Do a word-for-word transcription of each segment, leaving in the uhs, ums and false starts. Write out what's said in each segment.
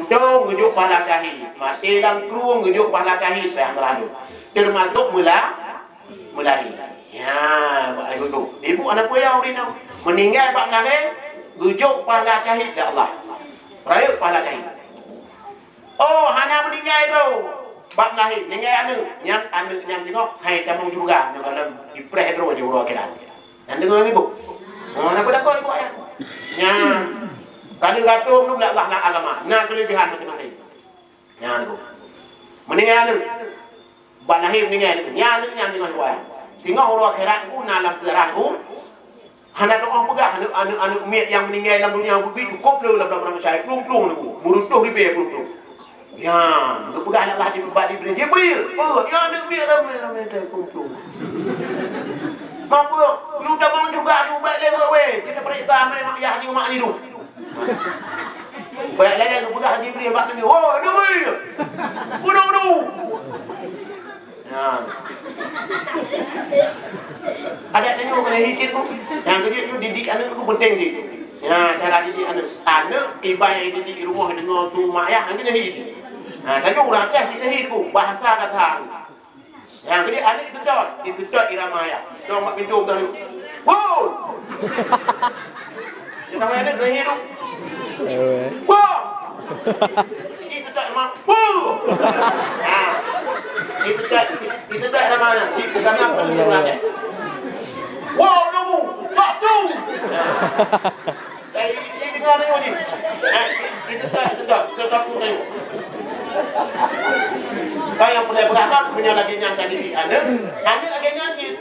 Tong geujok pahala syahid, maté lam krueng geujok pahala syahid, sayang teuladôm. Teumasok meula-, meulahé. Ya, bak ibu tu. Ibu aneuk kuya ureueng inong. Meuninggai bak meulahé, geujok pahala syahid lé Allah. Rayeuk pahala syahid. Oh, hana meuninggai droe. Bak meulahé, meuninggai aneuk. Nyan aneuk nyan teungoh, hai tamong syeuruga, nyoe gohlom jipreh droe di uroe akhirat. Nyan deungoe ibu. Oh, na peue takot ibu ayah. Nyan. Ka lheueh gatoe meunurot Allah na agama. Na keulebihan masing-masing. Nyan tu. Meuninggai aneuk. Bak lahé meuninggai aneuk. Nyan aneuk nyan teungoh ibu ayah. Singoh uroe akhirat ku na lam seujarah ku. Hana teuoh peugah aneuk, aneuk, aneuk miet nyang meuninggai lam dunia beubi cukôp le lam, lam, lam masyarakat. Plueng-plueng niku. Meurutoh ribèe plueng-plueng. Ya, geupeugah lé Allah di bak Jibril, "Jibril, peue? Ya, aneuk miet ramé-ramé teukumpul. Mapeue? Yue tamong syeuruga, yue bèk lé wéh-wéh. Kita peuriksa mé mak yah di umak ni dum." Bèk lé geupeugah Jibril bak Nabi, "Woi, aneuk miet! Bunuh-bunuh!" Ya. Adak tanyoe keuneuk hi cit tu. Nyang keujeuet tu didik aneuk tu penting cit. Ya, cara didik aneuk. Aneuk iban didik di rumoh deungoe su mak ayah, nyang keujeuet hi cit. Ha, tanyoe ureueng Aceh cit hi tu, bahasa kata. Nyang keujeuet aneuk seutôt, diseutôt irama ayah. Dong bak pintoe beutôi. Woi! Kita main aneuk, main hidup. Wah! Ini tetak memang. Wah! Ha. Ini tetak, ini tetak nama ni. Ini tetak nama ni. Wah, kamu. Tak tu. Ha. Eh, ini, ini dengar tengok ni. Eh, ini tetak, tetak, tetak tu tengok. Kan yang pernah berangkat punya lagi yang tadi di aneuk. Aneuk lagi nyan cit.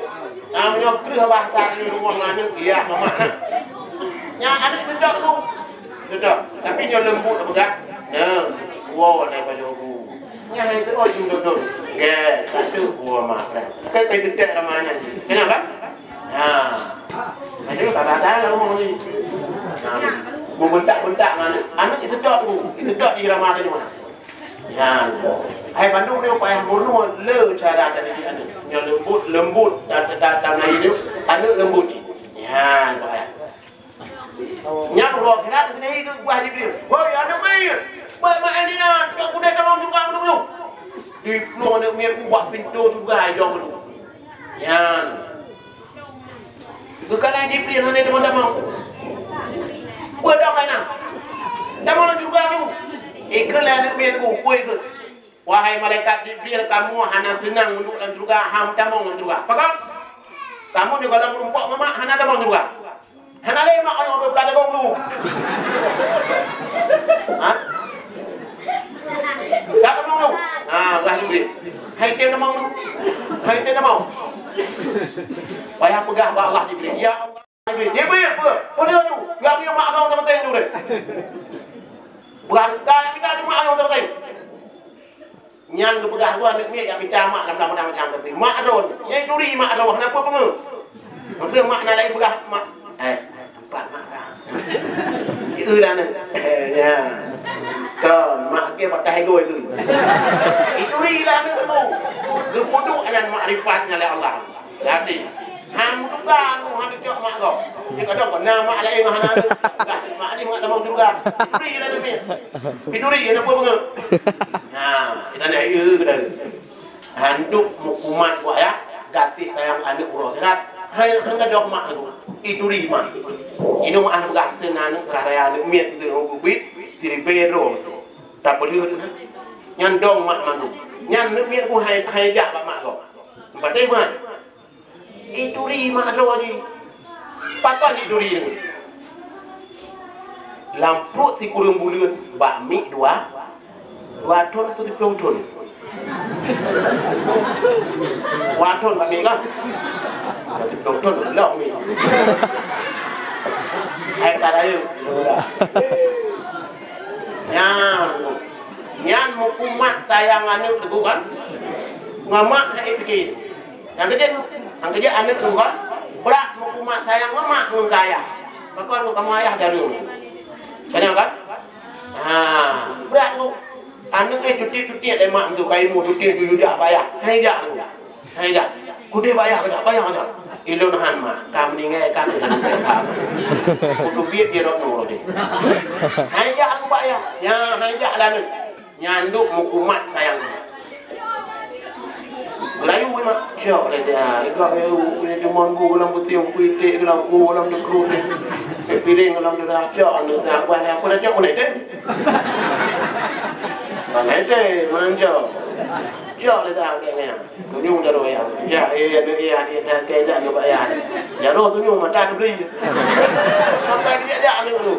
Ah, meunyoe kreueh bahasa di rumoh aneuk, iya, mamak. Nyan aneuk seutôt tu. Seutôt. Tapi nyoe leumbut peugah. Nah, woe daripada guru. Nyan hai teuôt ju dodon. Gèt, satu buah mak dah. Kan kai teutek ramah nyan. Kenapa? Ha. Ada kata-kata lah rumah ni. Ha. Membentak-bentak dengan aneuk. Aneuk seutôt tu. Seutôt di ramah tadi mana? Nyan. Hai bandum nyoe payah meurunoe le cara tadidik aneuk. Nyoe leumbut, leumbut, dan, dan, dan lain nyoe, aneuk leumbut cit. Nyan, payah. Nyan uroe akhirat keuneuk hi keu bah Jibril. "Woi, aneuk miet, bèk maén nyan, cok keudeh tamong syeuruga meunurot." Diplueng aneuk miet ubak pintoe syeuruga jong meunurot. Nyan. Geukalon Jibril hana tamong-tamong. Peue dong hana? Tamong lam syeuruga tu. Ikheun lé aneuk miet ku, peue ikheun? Wahai malaikat Jibril, kamoe hana seunang meunduek lam syeuruga, han tamong lam syeuruga. Pakon? Kamoe nyoe gohlom meurumpok ngon mak, hana tamong syeuruga. Hana lé mak nyang dua belas jagong tu. Ha? Ka tamong tu. Ha, bah Jibril. Hai tem tamong tu. Hai tem tamong. Payah peugah bak Allah Jibril. Ya Allah. Jibril, Jibril, peue? Peue tu? Nyang nyoe mak droe sabateng tu deh. Beurangkat kita di mak droe sabateng. Nyan geupeugah dua aneuk miet nyang mita mak lam lam macam kata. Mak droe, nyang turi mak droe, hana peue peungeut. Maksud mak na laén peugah mak. Eh, tempat mak dah. Ieu dah ni. Eh, ya. Kon, mak ke patah ego itu. Ituri lah aneuk tu. Geupeuduk nyan makrifat nyan lé Allah. Jadi, han meutuka anu, han cok mak gob. Cit kadang pernah mak laén ngon hana tu. Mak ni mak tamong juga. Piduri lah demi. Piduri, kenapa bengak? Nah, kita nak iya kita. Handuk meukumat buaya, gaséh sayang aneuk uroe akhirat. Hai, han gadôh mak tu. Piduri mak. Inoe mak aneuk gaséh aneuk raya aneuk miet tu, ubit, siribee droe. Tapi dia tu, nyan dong mak mandum. Nyan aneuk miet ku hai, hai jak bak mak gob. Patéh mak. Ituri mak droe jih. Pakon ituri nyan? Lam pruet sikureueng buleuen bak miek dua, dua thon atau siplôh thon? Dua thon bak miek kan? Siplôh thon lom miek. Hai ka rayeuk. Nyan, nyan meukumat sayang aneuk teungku kan? Ngon mak hai pike. Nyang keujeuet, nyang keujeuet aneuk tu kan, brat meukumat sayang mamak ngon keu ayah. Pakon ngon kamoe ayah jaroe. Keunong kan? Ha, brat tu. Aneuk eh cuti-cuti lé mak tu, kai mu cuti tu yuda payah. Hai jak tu. Hai jak. Kudeh payah keu dak, payah keu dak. Ilôn han mak, ka meuninggai ka keuh lôn teuka. Kudubiet jih rot nyoe deh. Hai jak aku bak ayah. Nya, hai jak lah nyoe. Nyan duek meukumat sayang. Geurayu mak, cok lé dia. Ikak eu, ini cuma bu lam putih, putih lam bu lam dekrut ni. Piring lam dah cok ni dah buat apa dah cok ni deh. Mana deh, mana cok. Cok lé dah kayaknya. Tunyueng jaroe ayah. Ya, eh, aneuk, eh, aneuk, eh, eh, jak nyoe bak ayah. Jaroe tunyueng mata teubeli. Sampai geujak-jak aneuk tu.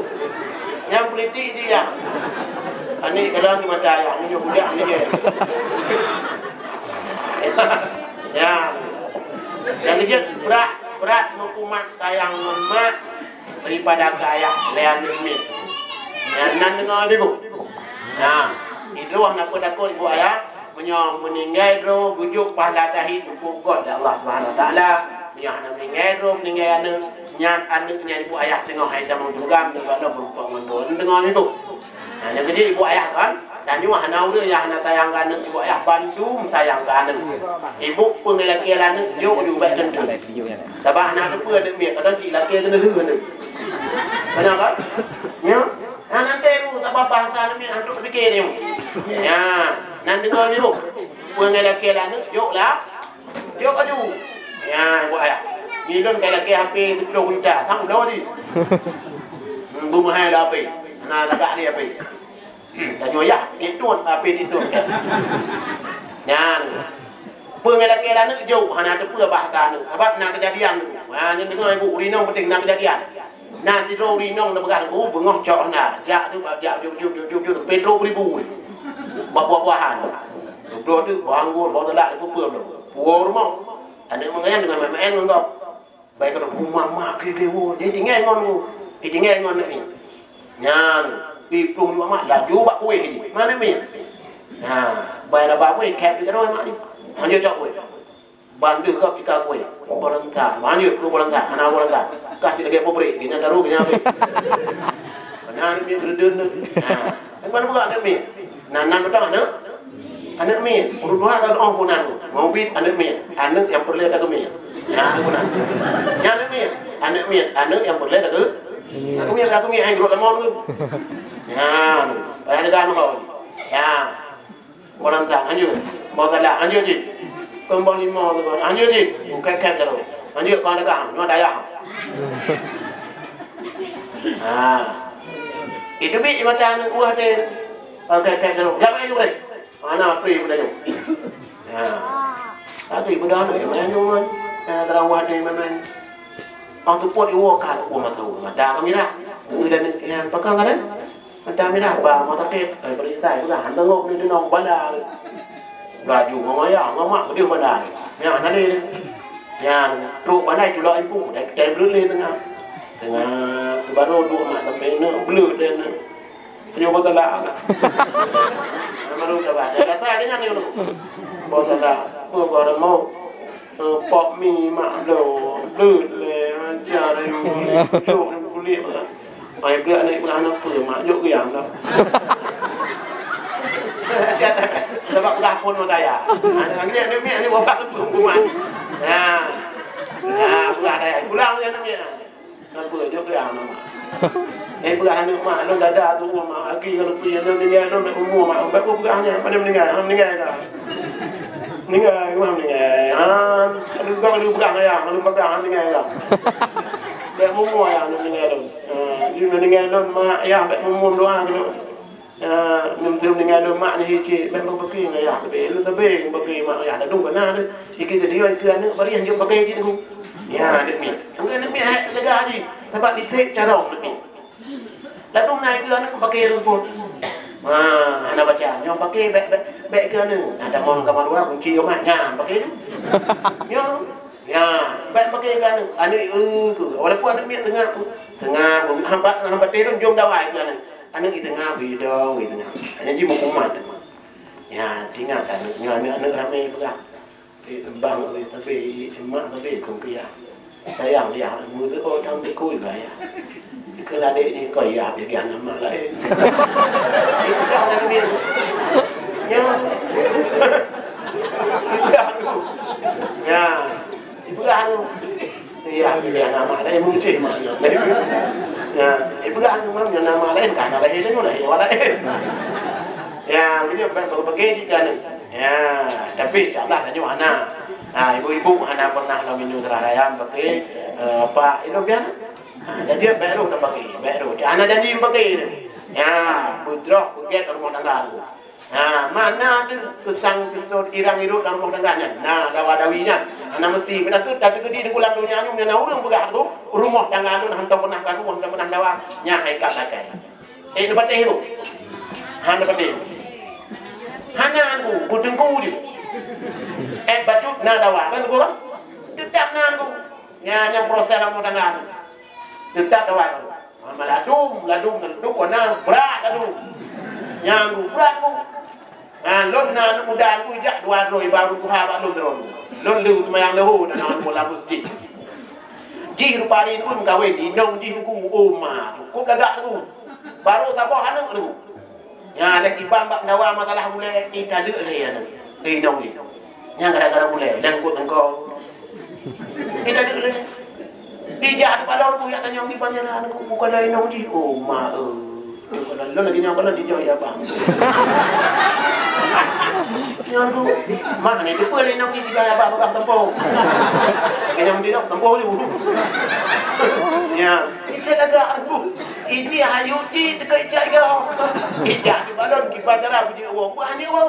Nyang politik jih, ya. Aneuk jalan di mata ayah, aneuk budak ni je. Ya. Nyang keujeuet brat, brat meukumat sayang ngon mak daripada keu ayah lé aneuk miet. Nyan nan deungoe ibu. Nah, idroe hana peue takot ibu ayah. Meunyoe meuninggai droe, geujok pahala tahi teupeu göt lé Allah Subhanahu Wa Taala. Meunyoe hana meuninggai droe, meuninggai aneuk, nyan aneuk nyan ibu ayah teungoh hai tamong tugam, teungoh lom meureumpok ngon droe. Deungoe ibu. Nah, nyang keujeuet ibu ayah kan, tanyoe hana ureueng nyang hana sayang keu aneuk, ibu ayah bandum sayang keu aneuk. Ibu peungeulakée aneuk, jok ju bak teuntèe. Sabab hana teupeue aneuk miet, kadang cit lakée keuneulheueh aneuk. Beuna kan? Nya? Nah, nanti ibu tak apa-apa, asal aneuk miet hantu pikir ni. Ya, nan deungoe ibu. Peungeulakée aneuk, jok lah. Jok laju. Ya, ibu ayah. Ni lôn kai lakée H P siplôh juta, sang udah di. Hmm, bumeuhai lah H P. Hana lagak di H P. Hmm, tanyoe yah, tiep tuet, H P tiep tuet. Nyan. Peue ngon lakée aneuk jok, hana teupeue bahasa aneuk. Sabab na keujadian. Ha, nyan deungoe ibu, ureueng inong penting na keujadian. Na sidroe ureueng inong na peugah, "Oh, beungoh cok na." Jak tu, jak jok, jok, jok, jok, jok, sampai trok beribu. Bak buah-buahan. Dudoe tu, bak anggô, bak teulak, ibu peue tu. Puwoe rumoh. Aneuk meungayan deungon maén-maén ngon gob. Bai keunoe, "Hu, mak, mak, keu, keu, hu." Jadi tinggai ngon, tinggai ngon aneuk miet. Nyan, pi plueng dua mak, laju bak kueh jih. Mana miet? Nah, bai raba kueh, kép di keunoe mak ni. Hanjeuet cok kueh. Ban deuh gob tika kueh. Bolonta. Hanjeuet keu bolonta. Hana bolonta. Kah ti lagèe pabrik. Geuhnyan taru, geuhnyan abéh. Hana aneuk miet geureudeueng tu. Nah, kan ban buka aneuk miet. Nan, nan beutôi aneuk. Aneuk miet, ureueng tuha ka lheueh pun aneuk. Maubit aneuk miet, aneuk nyang peureulèe takeumie. Nyan aneuk miet, aneuk miet, aneuk nyang peureulèe takeumie. Takeumie, takeumie, hai, grok lamon tu. Nyan, payah leuga meuhôi. Nyan. Orang tak, lanjut. Bawa galak, lanjut cit. Kembali mau tu, lanjut cit. Bukan kek terus. Lanjut kau dekat, nyoe dayah. Ha. Itu bi mata aneuk buah teh. Kau kek terus. Jangan ayo boleh. Mana api benda nyoe? Ya. Tapi benda aneuk yang mana nyoe? Ya, terang wah deh mana. Waktu pot iwo ka, iwo mata, mata kami dah. Udah ni, ya, pegang kan? Mata mi dah, bah, mata sakét. Eh, beri sai, pegang. Tengok ni, tengok, bala. Laju, ngon ayah, ngon mak, pedih bala. Ya, tadi. Ya, trok bala, culak ibu. Dah, dah berlulih tengah. Tengah, baru dua mak sampai ni, belut dia ni. Punya botol dah. Baru dah bah. Dah, dah, dah, dah, dah. Botol dah. Oh, baru mau. Eh, pok mi mak lo. Belut le. Ajar ayu. Cok ni kulit. Ai, beulak aneuk, beulak aneuk peue, mak? Jok geuyang dah. Sabab udah phôn mata ya. Aneuk, aneuk, aneuk miet, aneuk bapak tu hukuman. Ya. Ya, udah dah. Pulang dia aneuk miet. Kenapa? Jok geuyang dah, mak. Eh, beulak aneuk mak, lôn dada tu, mak. Aki kalau pergi, lôn tinggal, lôn nak umur, mak. Baru peugah nya, pada meninggal, meninggal dah. Meninggal, rumah meninggal. Ha, kalau kau, kalau peugah ayah, kalau peugah, meninggal dah. Bèk mumu ayah, lôn meninggal tu. Ha, dia meninggal lôn, mak, ayah, bèk mumu doa tu. Ah, meunyoe meuninggai lôn mak ni hicit, bèk meubeukée ngon yah teubiet. Lôn teubiet meubeukée mak yah, ladôm ka na deuh. Ikeu geudiyong keu aneuk, bari hanjeuet meubeukée cit nyoe. Ya, aneuk miet. Aneuk miet hai teuga jih. Sabab diték carông aneuk miet. Ladôm na ikeu aneuk meubeukée lôn phôn. Ha, hana baca. Nyoe meubeukée bèk, bèk, bèk keu aneuk. Na tamong kama dua, kunci keu mak. Nyan, meubeukée tu. Nyoe. Ya, bèk meubeukée keu aneuk. Aneuk, eh, tu. Walaupun aneuk miet teunga, teunga, hambat, hambat terun jom dawai keu aneuk. Aneuk di teungoh, di dong, di teungoh. Aneuk jih meukumat teuma. Ya, teuingat aneuk nyoe, aneuk-aneuk ramé peugah. Eh, bang, eh, tapi mak tapi kong keu yah. Sayang yah, meuteuk oh, tang teukui bah yah. Keu ladek ni keu yah, jadi aneuk mak laén. Itu dah aneuk dia. Ya. Ya. Itu dah aneuk. Mungkin mak dia. Ya, eh, peugah tu, Mam, nyang nama lain, kan, nama lain tu lah, ya, orang lain. Ya, dia bagi-bagi di kan. Ya, tapi insya Allah, tanya hana. Ha, ibu-ibu hana pernah nak minum darah ayam pakai, eh, apa, itu biar. Ha, jadi, baru nak pakai, baru. Hana janji pakai. Ya, beudroh, beuget rumah tangga tu. Ha, mana ada keusang-keusot, irang-irot lam rumoh tangga nyan. Na dawa-dawi nyan. Hana meusti. Meunan kheueh, tapi keudeh di gulam donya nyoe, na ureueng peugah tu, rumoh tangga lôn hantom pernah karu, hantom pernah dawa. Nyan hai ka sakai. Eh, neupatéh tu. Ha, neupatéh tu. Hana aku, ku teungku je. Eh, bacut na dawa, kan, ku? Teutap na aku. Nyan, nyan proses lam rumoh tangga tu. Teutap dawa tu. Ha, maladum, ladum, ladum, warna brat ladum. Nyang brat tu. Ha, lôn na aneuk muda tu jak dua droe baru tuha bak lôn droe. Lôn lheueh seumayang leuhô dan aneuk bola masjid. Jih rupa hari tu meukawen, inong jih tu, oh ma, cukup lagak tu. Baru saboh aneuk tu. Nyan, ada kiban bak pendawa masalah ulée, eh, taleuek lé aneuk. Eh, inong jih. Nyan gara-gara ulée, dan kot engkau. Eh, taleuek lé. Ijak di balon ku, yak tanyong di panjalan ku, bukan lain inong jih. Oh, ma, eh. Lôn lagi nyoe, kalau dijok ya, Bang. Nyoe tu, mak ni, tu pun inong jih, dijok ya, Bang, pegang tempo. Lagi nyoe, dijok tempo dulu. Ya, kita agak aku. Ini ayu ti dekat ijak ya. Ijak di balon, kiban cara puji Allah. Bukan ni, Allah.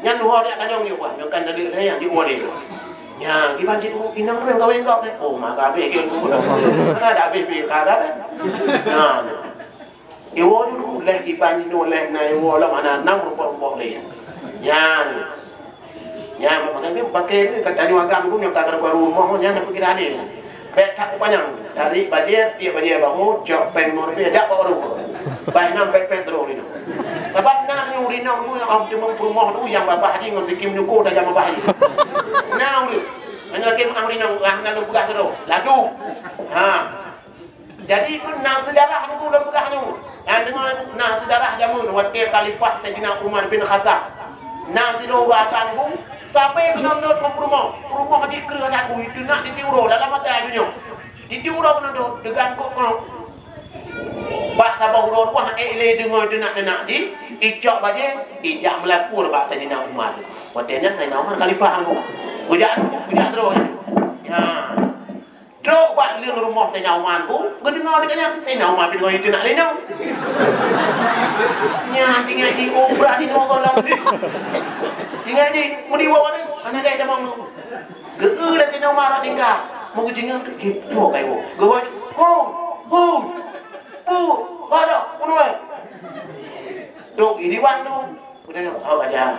Nyan luhô jak tanyong jih, wah, nyoe kan dari saya di Uwade. Nya, kiban cit, oh, inong tu yang kawin kau, eh. Oh, maka habis ke, oh, mana ada habis, habis, ka ada, kan? Nah, iwoe dulu, leh kiban nyoe, leh na iwoe lah, mana enam rupa-rupa leh. Nyan. Nyan, makanya dia pakai ni, kata nyoe agam tu, nyoe ka keluar rumah, nyan dah pergi dah ni. Bèk that panyang, tarék bajèe, tiep bajèe bahu, cok péng lima ribèe, dak bak ureueng. Bah nyan péng-péng terus rinong. Sabab na nyang rinong tu nyang am teumèe peurumoh tu nyang babah jih ngon sikim nyuko tajam babah jih. Na ureueng. Hana lagèe meu'ah rinong, ah, ngon lôn peugah keudroe. Ladu. Ha. Jadi, na seujarah nyoe, lôn peugah nyoe. Nyan deungö, na seujarah jameun watèe Khalifah Saidina Umar bin Khattab. Na sidroe ureueng akan bu, sabe meunan ngon peurumoh. Peurumoh jih kreueh that bu, teunak di uroe dalam mata dunia. Di uroe meunan teugan kok ngon. Bak saboh uroe ruah ék lé deungö teunak-teunak jih, icok bajèe, ijak meulapor bak Saidina Umar. Watèe nyan Saidina Umar Khalifah nyoe. Kujak, kujak terus. Ya. Trok bak leuen rumoh Saidina Umar tu, geudeungö lagèe nyan, Saidina Umar pih deungö itu nak lé nyoe. Nyan tinggai di obrak di dua golom ni. Tinggai di, meudiwa ni, aneuk dai tamong tu. Geu-eu lé Saidina Umar rot tinggai. Meugeujingeuk tu, kipoh kai woe. Geuhôi, "Hu! Hu! Hu! Bada, bunoe!" Trok di diwan tu. Udah, oh, aja.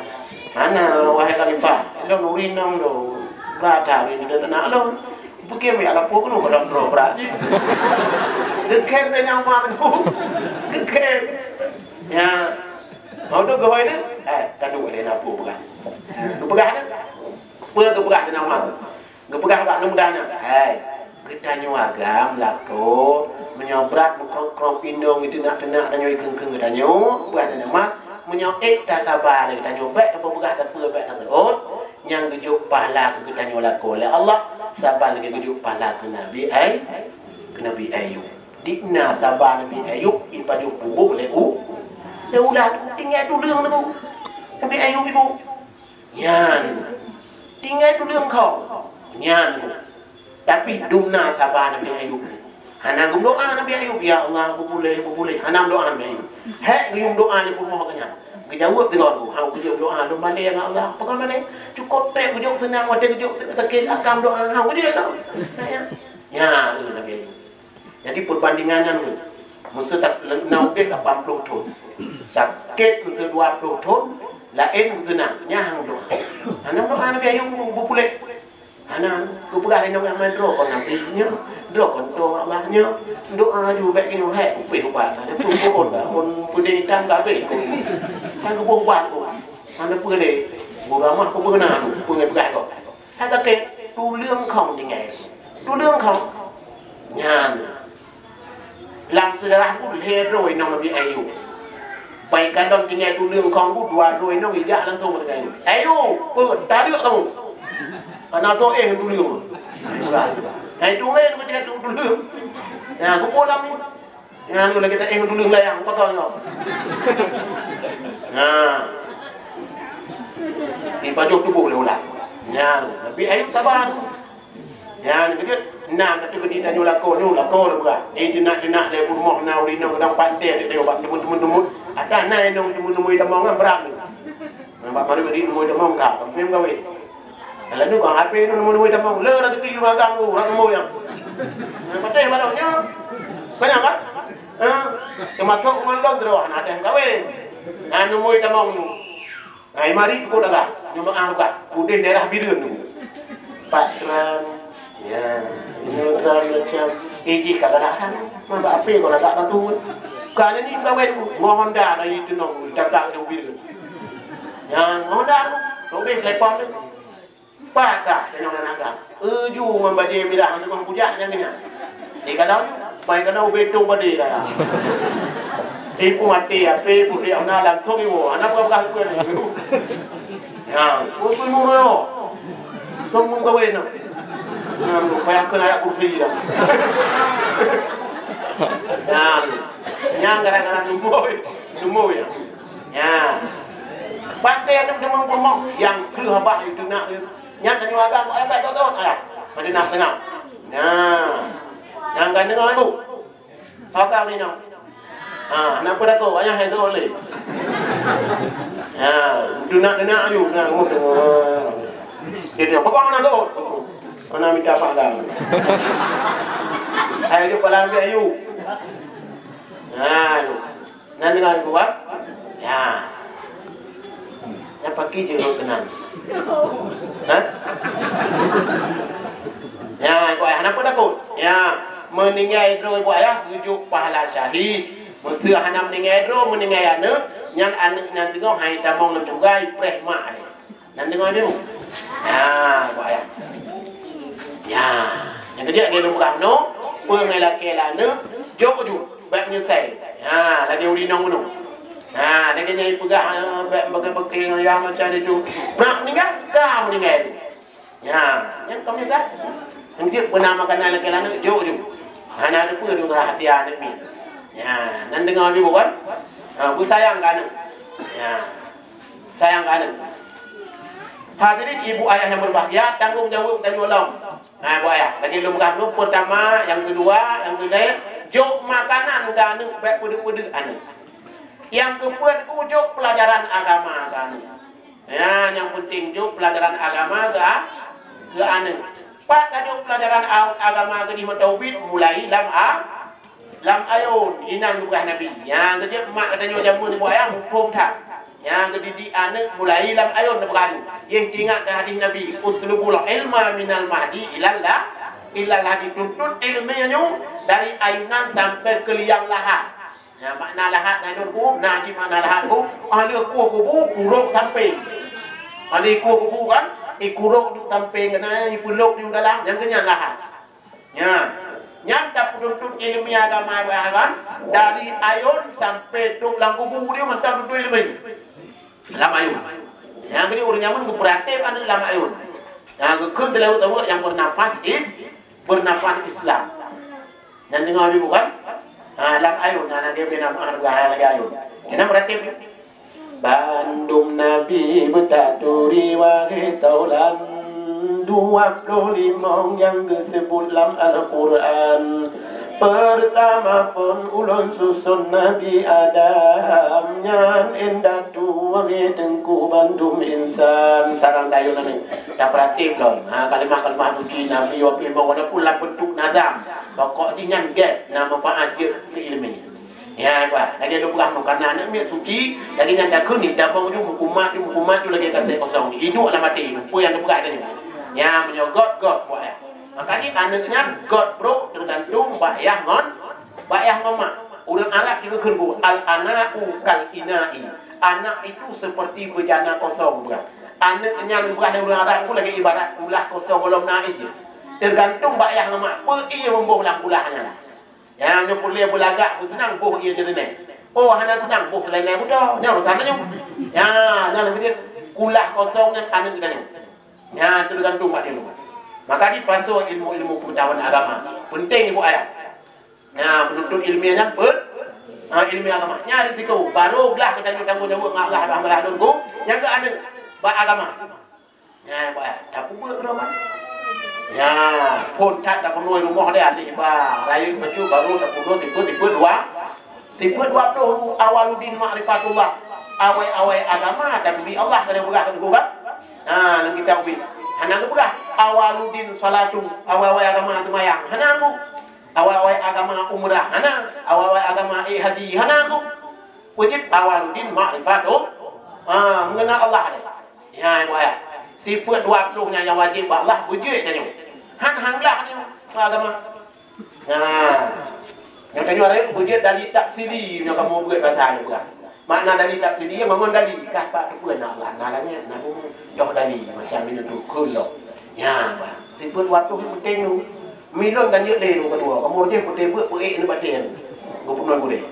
Hana, wahai khalifah, lôn ureueng inong lôn. Gata ureueng inong teunak lôn. Bukén meuyak lapor keunoe dalam droe brat jih. Geukhem teuh nyawa keunoe. Geukhem. Ya. Mau tu geuhôi tu? Eh, ka duek lé na peue peugah. Geupeugah tu? Peue geupeugah teuh nyawa? Geupeugah bak aneuk muda nyan, "Hai, geutanyoe agam lakoe, meunyoe brat meukrong-krong inong, iteunak-teunak tanyoe, ikheun-kheun geutanyoe, peugah tanyoe mat, meunyoe ék tasaba lé geutanyoe, bèk tapeugah sapeue, bèk taseuôt, nyang geujok pahala keu geutanyoe lakoe lé Allah, saban lagèe geujok pahala keu Nabi Ay-, keu Nabi Ayub." Di na saba Nabi Ayub, ipajoh kubu lé u-, lé ulat, tinggai tuleueng nyoe. Nabi Ayub ibu. Nyan. Tinggai tuleueng khong. Nyan. Tapi dum na saba Nabi Ayub. Hana geumeudoa Nabi Ayub, "Ya Allah, beupuléh, beupuléh." Hana meudoa Nabi Ayub. Hék geuyue meudoa lé peurumoh geuh nyan. Geujaweueb droe tu, "Hana geuyue meudoa, lôn malèe ngon Allah." Peue ka malèe? Cukôp bèk geujok seunang, watèe geujok sakét, akan meudoa, "Hana geuyue meudoa." Nyan, Nabi Ayub. Jadi, peubandingan nyan, meuseu ta-, na udép lapan ploh thon. Sakét meuseu dua ploh thon, laén meuseu na, nyan han doa. Hana doa Nabi Ayub beupuléh. Hana, geupeugah lé Nabi Muhammad, "Droe kon Nabi nyoe, droe kon toh Allah nyoe, doa ju bèk nyoe, hék, upéh ubat, ada pun pohon, pohon peudeh itam ka habéh." Kan geuboh ubat tu. Hana peue lé, geuramah peue beuna tu, peue peugah kok. That lakèe tuleueng khong tinggai. Tuleueng khong. Nyan. Lam seujarah tu lhèe droe inong Nabi Ayub. Pai kalon tinggai tuleueng khong tu dua droe inong ijak langsông bak Nabi Ayub. "Ayub, peue, tadeuk kamoe." Hana soe éh tuleueng. Hai tu weh, tu dia tu tuleueng. Nah, kupu lam ni. Nah, lu lagi tak eh tuleueng layang, apa kau nyoe? Nah. Di pajoh tuboh lé ulah. Nah, tapi ayo sabar. Nyan keuneuk na keuneuk di tanyoe lakoe nyoe, lakoe lé beurah. Eh, teunak-teunak lé peurumoh na ureueng inong lam pantai, di tanyoe bak teumon-teumon-teumon. Ata na inong teumon-teumon tamong nyan brat nyoe. Bak malam di teumon tamong ka, kampung gawe. Lalu kong H P nyoe teumon-teumon tamong, le rezeki magang tu, urang teumon nyan. Nah, patéh balok nyoe. Banyak kan? Ha? Teumasok ngon lôn droe, na ada gawe. Na teumon tamong nyoe. Hai mari pukul daga, jeumaah buka. Udeh daerah Bireuen tu. Empat gram. Ya, lima gram macam. Eh, jih kagak ada kan. Maba api kalau tak batu. Kan ini kawin tu. Mohon dah dari itu nong. Cakap tu Bireuen. Ya, mohon dah tu. Sobek telepon tu. Pakah, tengok anak agam. Uju membadi mirah untuk membujak nyang nyan. Di kalau, pai kalau ubé tong badi dah. Ibu mati, api putih, anak langsung ibu. Anak bukan bukan. Ya, pun pun murah. Tong mun kawin. Ya, lu payah kena ayat kursi dah. Ya, yang gara-gara tumbuh, tumbuh ya. Ya. Pakai ada teman rumah yang ke abah itu nak. Nyan tanyoe agam, eh, baik, tot, tot, ah. Pada nak tengah. Nah. Nyang ka deungoe, Bu. Agam ni, noh. Ha, nak peue takot? Ayah hai tu lé. Ha, teunak-teunak aju, nah, ngomong tu. Jadi, apa kau nak takot? Mana minta pahala? Hai, dia pahala ambil ayu. Nah, lu. Nan deungoe, Bu, ha? Ya. Nyan paki jeuet rot keunan. Ha? Ya, Bu Ayah, kenapa takut? Ya, meuninggai droe Bu Ayah, geujok pahala syahid. Meuseu hana meuninggai droe, meuninggai aneuk, nyan aneuk nyan teungoh hai tamong lam syeuruga, ipreh mak lé. Nan deungoe dulu. Ha, buet ayah. Ya. Nyang keujeuet lagèe lôn peugah nyoe, peue ngon lakèe lam aneuk, jok ju, bèk meunyeusai. Ha, lagèe ureueng inong bunoe. Ha, lagèe nyan ipeugah, eh, bèk beukeu-beukeu ngon yah macam itu. Brat meuninggai, ka meuninggai tu. Ya, nyan ka meuninggai. Nyang jeuet peuna makanan lakèe lam aneuk, jok ju. Hana teupeue tu rahsia aneuk miet. Ya, nan deungoe ju kan? Ha, beusayang keu aneuk. Ya. Sayang keu aneuk. Hadirin ibu ayah yang berbahagia, tanggung jawab tanyoe lom. Nah, ibu ayah, lagèe lôn peugah dulu, pertama, yang kedua, yang ketiga, jok makanan keu aneuk, bèk peudeuk-peudeuk aneuk. Yang keempat, jok pelajaran agama keu aneuk. Ya, yang penting jok pelajaran agama keu a-, keu aneuk. Pat tajok pelajaran a-, agama keu jih mantong ubit, mulai lam a-, Lam ayôn, inan geupeugah Nabi. Nyang geujeuet mak geutanyoe jameun buet ayah muphom that. Nyang geudidik aneuk mulai lam ayôn neupeugah nyoe. Yeh teuingat keu hadih Nabi, "Utlubul ilma minal mahdi ilal la-, ilal lahdi." Tuntut ileumèe nyoe dari ayunan sampai keu liang lahat. Nyang makna lahat nyan ku, na cit makna lahat ku, ah lheueh kueh kubu, kurok sampéng. Ah lheueh kueh kubu kan, ikurok duek sampéng keunan, ipeulok duek dalam, nyang keu nyan lahat. Nyan, nyan tapeutuntut ileumèe agama Abraham dari ayôn sampai trok lam kubu dia mantong tuntut ileumèe. Lam ayôn. Nyang keuneuk ureueng nyan geupeuratéb aneuk lam ayôn. Nyang geukheun dilèe utamong nyang beunafas is-, beunafas Islam. Nyan deungoe ibu kan? Ha, lam ayôn, na lagèe bina meu'ah lagèe ayôn. Nyan beuratéb. Bandum nabi beutaturi wahe taulan, dua ploh limong nyang geuseubut lam Al-Qur'an. Peurtama phon ulôn suson Nabi Adam, nyan indatu wahe teungku bandum insan. Sarang dayuh nyan, tapeuratéb lom. Ha, kalimah-kalimah suci Nabi wahe limong walaupun lam beuntuk nazam, pokok jih nyan gèt na manfaat jeuet keu ileumèe. Ya, bah, lagèe lôn peugah nyoe, kareuna aneuk miet suci, lagèe nyan takheun ni, tabong ju, meukumat ju, meukumat ju lagèe kasét kosong. Iduek lam até, peue nyang teupeugah tadi. Ya, meunyoe göt, göt, buet ya. Makajih aneuk nyan göt brok teugantung bak yah ngon, bak yah ngon mak. Ureueng Arab jigeukeun bu, "Al-ana'u kal ina'i." Anak itu seperti bejana kosong, bukan? Aneuk nyan bukan ureueng Arab, bu lagèe ibarat kulah kosong gohlom na ie. Teugantung bak yah ngon mak, peue ie meuboh lam kulah nyan. Nyang nyoe peureulèe beulagak beuseunang boh ie jeureunéh. Oh, hana seunang boh seulai-lai buta. Nyan urusan nyoe. Nyan, nyan lagèe kulah kosong nyan aneuk geutanyoe. Nyan teugantung bak dia. Maka dipasoe ilmu-ilmu pengetahuan agama. Penting ibu ayah. Nah, penuntut ilmiah nyan pun, ha, ilmiah agama. Nyan risiko. Baru glah geutanyoe tanggong jaweueb ngon Allah dan Allah lôn nyang keu aneuk bak agama. Nyan ibu ayah. Tapeubuet keudroe man. Nyan, phon that tapeunoh rumoh deh, alih ba. Rayeuk bacut baru tapeunoh, sifeuet, sifeuet dua. Sifeuet dua ploh awwaluddin ma'rifatullah. Awai-awai agama dan bi Allah keuneuk peugah keu geuh kan? Ha, lam kitab ubit. Hana geupeugah awwaluddin salatu, awai-awai agama seumayang. Hana geuh. Awai-awai agama umrah. Hana. Awai-awai agama eh haji. Hana geuh. Wajib awwaluddin ma'rifatullah. Ha, mengenal Allah deh. Ya, ibu ayah. Sifeuet dua ploh nyan nyang wajib bak Allah beujeuet tanyoe. Han hang glah tanyoe agama. Nah, nyoe tanyoe rayeuk beujeuet dali taksili nyoe kamoe beuet basa nyoe peugah. Makna dali taksili ngon dali kah bak teupeu na Allah, na langét, na bumoe. Yoh dali macam nyoe tu kheun lom. Nyan, bah, sifeuet dua ploh nyoe penting tu. Milon kan jeuet lé nyoe keudua. Kamoe jih putéh beuet peuék nyoe batée. Geupeungon gurée.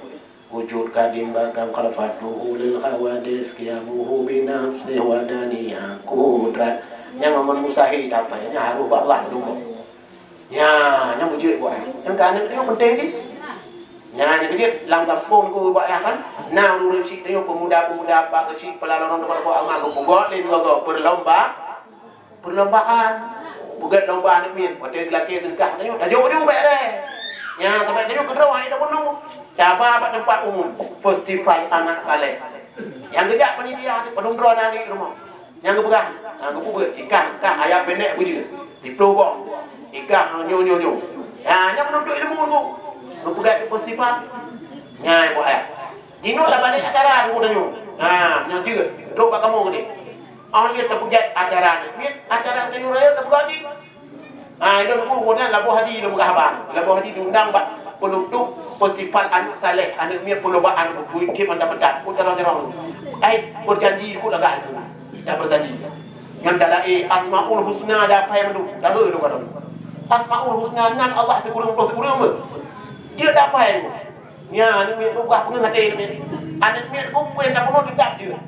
Wujud kadim bahkan khalafatuhu lil hawadis qiyamuhu binafsi wadaniya kudrat. Nyang aman mustahil dapat, nyan harôh bak Allah dulu. Nya, nyan beujeuet buet. Nyang ka aneuk nyoe penting jih. Nya, nyan keuh jeuet lam gampông ku bak yah kan. Na ureueng syiek tanyoe pemuda-pemuda bak syiek peulalu rong teumpat buet amal, geupeugöt lé dua goe perlomba-, perlombaan. Peugöt lomba aneuk miet, watèe geulakèe seungkah tanyoe, tajok ju bèk lé. Nya, saban tanyoe keudroe hai tapeunu. Taba bak teumpat umum, festival anak saleh. Nyang geujak panitia padum droe na di rumoh. Nyang geupeugah, ha, geupeugöt, ikah, kah ayam pendek beujeuet, siploh bông. Ikah, ha, nyoe, nyoe, nyoe. Ha, nyan meununtut ilmu tu. Geupeugah di festival. Nyan, ibu ayah. Jinoe tabalek acara tu tanyoe. Ha, nyan jeuet. Trok bak kamoe keudeh. Oh, lheueh tapeugöt acara nyoe. Nyoe acara tanyoe raya tapeugöt jih. Ha, ilôn dulu, kemudian Labuhan Haji lôn peugah haba. Labuhan Haji diundang bak penutup festival aneuk saleh, aneuk miet perlombaan buku cit mantap-mantap. Ku carông-carông. Ai, berjanji ku lagak tu. Dah berjanji. Nyan dah laé Asmaul Husna dah pai mandum. Dah beu tu kadang. Asmaul Husna nan Allah sikureueng ploh sikureueng beu. Dia dah pai tu. Nya, aneuk miet peugah peungeuh até nyan. Aneuk miet kumpôi na peunoh teutap jeuet.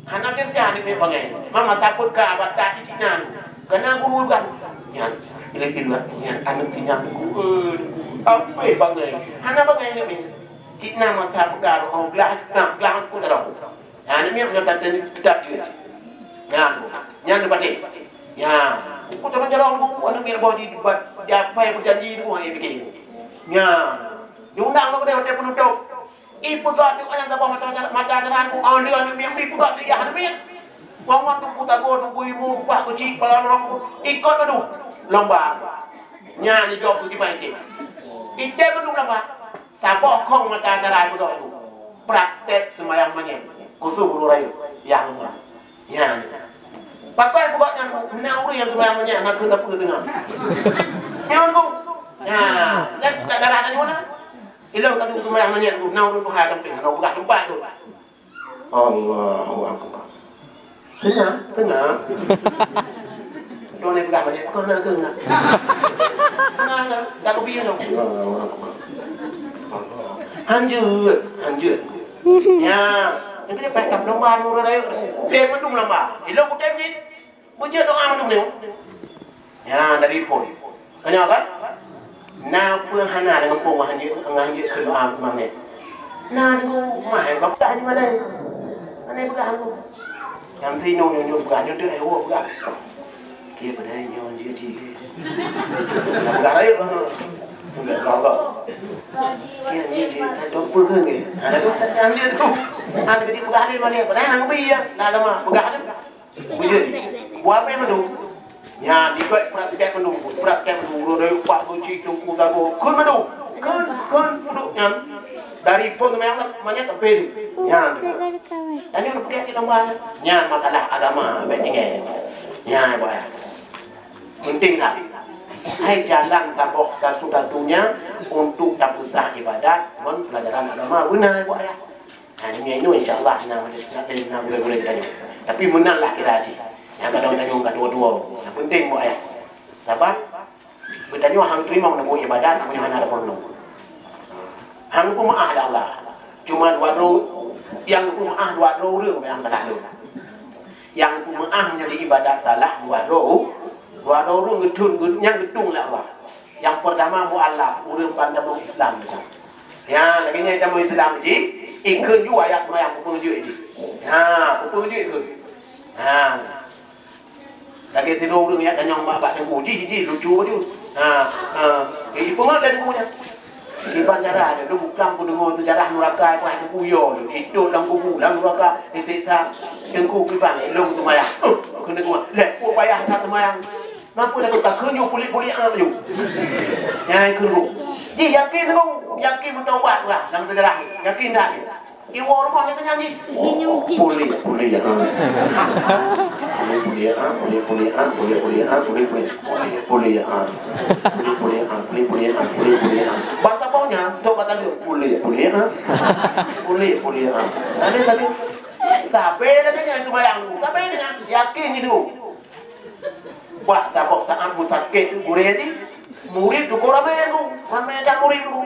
Hana teuntèe aneuk miet bangai. Mama sapeuet ka bak that di sinan. Keunan guru kan. Nyan, ilèe-ilèe nyan aneuk sinyan guru. Sampai bangai. Hana bangai aneuk miet. Cit na masa peugah roh glah, nah, glah aku dah roh. Aneuk miet nyan teutap jeuet. Nyan, nyan dipatéh. Nya, aku terus jalan aku aneuk miet boh di buat japai berjanji tu, ai pikir. Nya, diundang lom keudeh watèe penutup. Ipeugah teuk nyang saboh mata, mata jalan ku, ah, lé aneuk miet, ipeugah teuk yah aneuk miet. Wangon teungku sagoe, teungku imeum, bak keuchik, pala lorong ku, ikot madu lomba. Nyan igob keu jibai teh. Itém madu lomba. Saboh khong mata jalan ipeugah tu. Praktek seumayang manyét. Khusos ureueng rayeuk. Yah lomba. Nyan. Pakon buet nyan, na ureueng nyang seumayang manyét, na keu sapeue teungoh. Nyan tu. Nyan, nyan tak darah tanyoe na. Ilôn ka tu seumayang manyét tu, na ureueng tuha sampéng, na peugah teumpat tu. Allahu Akbar. Teungoh, teungoh. Nyoe lé peugah manyét, kon na keu na. Teungoh, teungoh. Dak kubi nyoe. Allahu Akbar. Hanjeuet, hanjeuet. Ya, nanti dia pakai lomba nurun ayo. Dia mandum lomba. Ilôn kutem jih. Beujeuet doa mandum nyoe. Ya, dari phon. Tanya kan? Na peue hana deungon phon ngon hanjeuet, ngon hanjeuet keu doa keu mamet. Na deungon mah, eh, bak peugah di malèe. Hana peugah aku. Nyang si nyoe, nyoe, nyoe peugah, nyoe deuh, eh, woe peugah. Kieu peudeh nyoe, hanjeuet di. Na peugah rayeuk, eh. Peugah, peugah, peugah. Kieu hanjeuet di, na dong peue keu nyoe? Hana tu, hanjeuet tu. Hana jadi peugah di malèe, padahai hana bi ya. Na agama, peugah tu. Beujeuet. Buat apa yang mandum? Nyan, dibak praktek mandum. Praktek mandum. Uroe dayeuh pak kunci tungku tago. Kheun mandum. Kheun, kheun, duduk nyan. Dari phon manyét, manyét sampai tu. Nyan. Dan yang pergi kita mana? Nyan masalah agama, baik tinggal. Nyan, buat. Penting lah. Hai jalan taboh satu-satunya untuk tapusah ibadat, ngon pelajaran agama. Beuna, buat ya. Ha, nyoe, nyoe insya Allah na, na, na gurèe-gurèe tanyoe. Tapi meunan lah kira jih. Nyang kadang tanyoe ka dua-dua. Nyang penting buet ayah. Sabab geutanyoe hang teurimong na buet ibadat, meunyoe hana ada peurunoe. Hang geupeumaáh lé Allah. Cuma dua droe, nyang geupeumaáh dua droe ureueng nyang salah lôn. Nyang geupeumaáh meunyoe ibadat salah dua droe Dua droe ureueng geuthon, geu-, nyang geutueng lé Allah. Nyang peurtama mualaf, ureueng ban tamong Islam. Ya, lagèe nyan tamong Islam jih, ikheun ju ayat seumayang, peue peungeujeuet jih. Ha, peue peungeujeuet ikheun. Ha. Lagèe sidroe ureueng jak tanyong bak, bak teungku, jih, jih, lucu bacut. Ha, ha. Eh, ipeungeut lé teungku nyan. Kiban cara nyan, lôn bukang kudeungoe seujarah nuraka, paih teungku yo, itôt lam kubu, lam nuraka, isiksa. Teungku kiban, lôn seumayang. Uh, keuneuk kumat. Lé, peue payah that seumayang. Napa dah tukang kheun ju puléh-puléh aneuk ju. Nyan kheun ju. Jih yakin tu, yakin beutaubat bah lam seujarah. Yakin that nyan. Iwoe rumoh nyan teunyang jih. Puléh-puléh ah. Puléh-puléh ah, puléh-puléh ah, puléh-puléh ah, puléh-puléh. Puléh-puléh ah. Puléh-puléh ah, puléh-puléh ah, puléh-puléh ah. Bang saboh nyan, tok kata dia, puléh-puléh ah. Puléh-puléh ah. Tadi, tadi. Sabe dah nyan seumayang. Sabe dah nyan. Yakin itu. Bak saboh saát meusakét gurèe jih, murit dukon ramè tu, ramè that murit tu.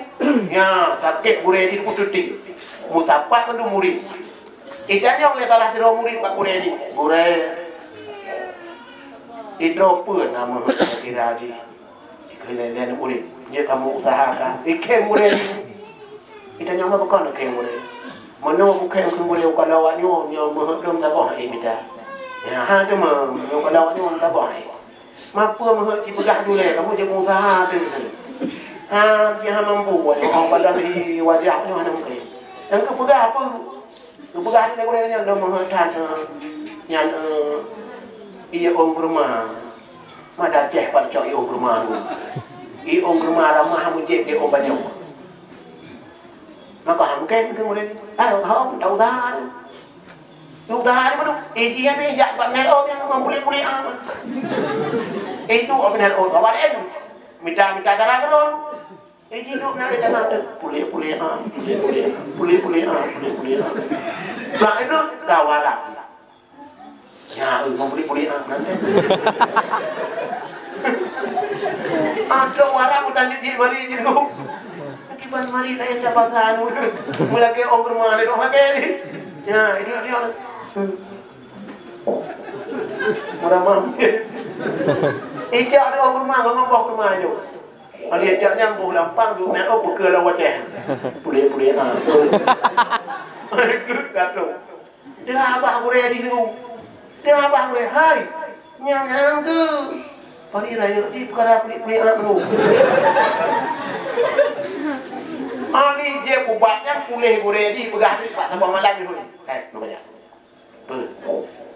Nyan, sakét gurèe jih dukon cuti. Meusapat mandum murit. Itanyong lé salah sidroe murit bak gurèe jih, "Gurèe, sidroe peue na meuheuet kira jih?" Kheun lé murit, "Jeuet kamoe useuha ka." Ikhém gurèe jih. Itanyong, "Meunyoe bukon keu gurèe, meunoe bukon keu gurèe, ukalon awaknyoe, nyoe meuheuet lôn saboh hai mita." "Ya, ha teuma, meunoe ukalon awaknyoe saboh hai." "Mapeue meuheuet cipeugah dulé, kamoe jeuet meusaha teuh." "Ha, jih hana mampu, nyoe balon di wajah nyoe hana mungken." "Nyang keupeugah peue?" Geupeugah lé gurèe nyan, "Lôn meuheuet that, eh, nyan, eh, ié ôn geureuma. Mada Aceh pat cok ié ôn geureuma nyoe. Ié ôn geureuma ramah meujieb di ôn banyoe." Maka hana mungken keu gurèe. "Ah, hom, tak usah." Tak usah, padum. Eh, jih nyan jak bak N R O nyan, mempuléh-puléh ah. Eh, itu apa N R O? Awak laén. Mita-mita cara keudroe. Eh, jih duek na di tangah tu. Puléh-puléh ah, puléh-puléh ah, puléh-puléh ah, puléh-puléh ah. Setelah itu, dah warak. Ya, eh, mempuléh-puléh ah, nanti. Ah, trok warak, udah jijik balik jih tu. Kiban mari, tak payah siapa sanu. Mulai ke ôn geureuma ni, dok lagèe ni. Ya, itu dia. Hmm. Murah mam. Ijak ada ôn geureuma, ngomong boh geureuma nyoe. Ada ijak nyang boh lampang, duek nyan, oh, peukeu lam wajah. Puléh-puléh, ha. Kata. Teuh abah gurèe di nyoe. Teuh abah gurèe, hai. Nyang, nyang keu. Pari rayeuk di peukara puléh-puléh aneuk nyoe. Ani jeuet ubat nyan puléh gurèe di peugah di bak saboh malam di. Hai, namanya. Peue?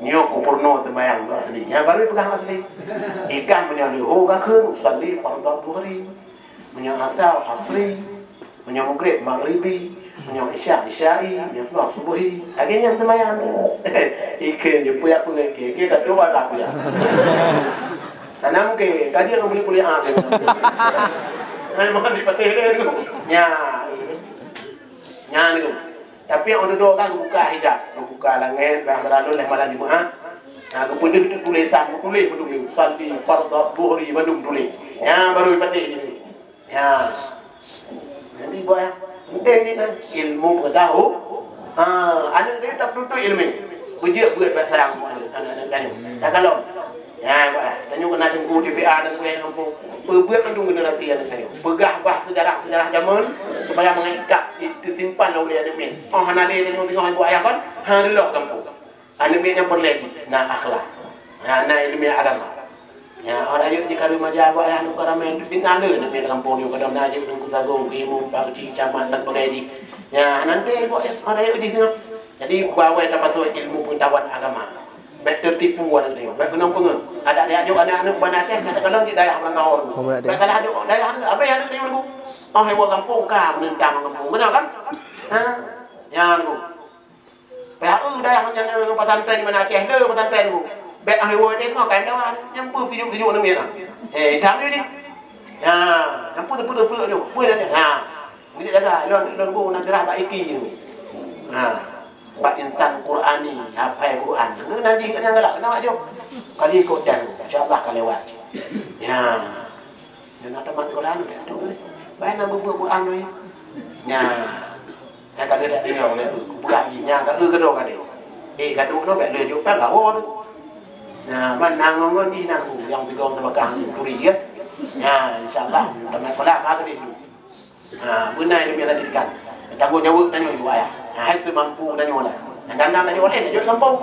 Nyoe kupeurunoe teumayang dua asli. Nyan baru peugah asli. Ikan meunyoe leuho ka kheun, usalli fardhu dhuhri. Meunyoe asa, asri. Meunyoe maghrib, maghribi. Meunyoe isya, isya'i. Meunyoe suboh, subuhi. Lagèe nyan teumayang. Ikan je peue yak peungeuet ke. Ke ka tuan lah peue yak. Tanam ke, ka jeuet ngon puléh-puléh ah. Hai, mohon dipatéh deh tu. Nya. Nya ni tu. Tapi nyang dudoe kan geubuka hijab, geubuka langèt, bak beuralôn lheuh malam Jumat. Nah, geupeudeuh teuk tulésan, geutuléh beudôh, "Usalli fardhu dhuhri," mandum tuléh. Nyan baru jipatéh jih. Nyan. Jadi, buat nyang penting ni kan, ilmu pengetahu-, ha, aneuk tadi tak beutôi ilmu. Beujeuet beuet bak sayang aneuk, aneuk-aneuk tanyoe. Takalon. Nyan, bah, tanyoe keunan teungku T P A dan sebagainya kampung. Peubeuet mandum generasi aneuk tanyoe. Peugah bah sejarah-sejarah jameun supaya meuikat teusimpan lé ulèe aneuk miet. Oh, hana lé tanyoe teungoh ibu ayah kon, ha, reuloh gampông. Aneuk miet nyang peureulèe jih na akhlak. Na, na ileumèe agama. Ya, orang yuk jika remaja ibu ayah aneuk ka ramè, na lé aneuk miet gampông nyoe kadang na jeuet ngon sagong, imum, pak keuchik, camat dan sebagainya jih. Ya, nanti ibu ayah, orang yuk jih teungoh. Jadi, bawai tapasok ilmu pengetahuan agama. Bèk teutipu aneuk nyoe, bèk keunong peungeuh. Adak tajak jok aneuk-aneuk ban Aceh, kata kalon di dayah urang Kahor. Oh, berat dia. Bèk salah jok dayah aneuk, abéh aneuk nyoe lagu. Oh, hewok gampông ka menentang gampông. Beuna kan? Ha? Nyan lagu. Pihak eu dayah macam mana pesantren di mana Aceh, le pesantren lagu. Bèk ah hewok deh, kan dawan. Nyang peue tijuk-tijuk aneuk miet. Eh, itam dia ni. Ha, nyang peue, peue, peue, peue, peue, peue, ha. Meujaga, lôn, lôn bu na geurah bak iki nyoe. Ha, bak insan Qurani, hafai Quran. Nyoe nanti kena galak, kena wajib. Kali ikut dan, insya Allah ka lewat. Ya. Dan ada mat Quran, tu. Baik nak bubuat Quran ni. Ya. Saya kata tak dengar oleh tu. Bukan ni, nya kata kedua kali. Eh, kata kedua, bèk lé jumpa lawan. Nah, man na ngon-ngon di nan ku nyang peugong teumakah turi, ya. Nah, insya Allah, tamat sekolah ka geudeh dulu. Ha, beuna ilmu yang dilanjutkan. Tanggung jawab tanyoe juga, ya. Ha, hai seumampu tanyoe lah. Dan, dan tanyoe lain, tanyoe di kampung.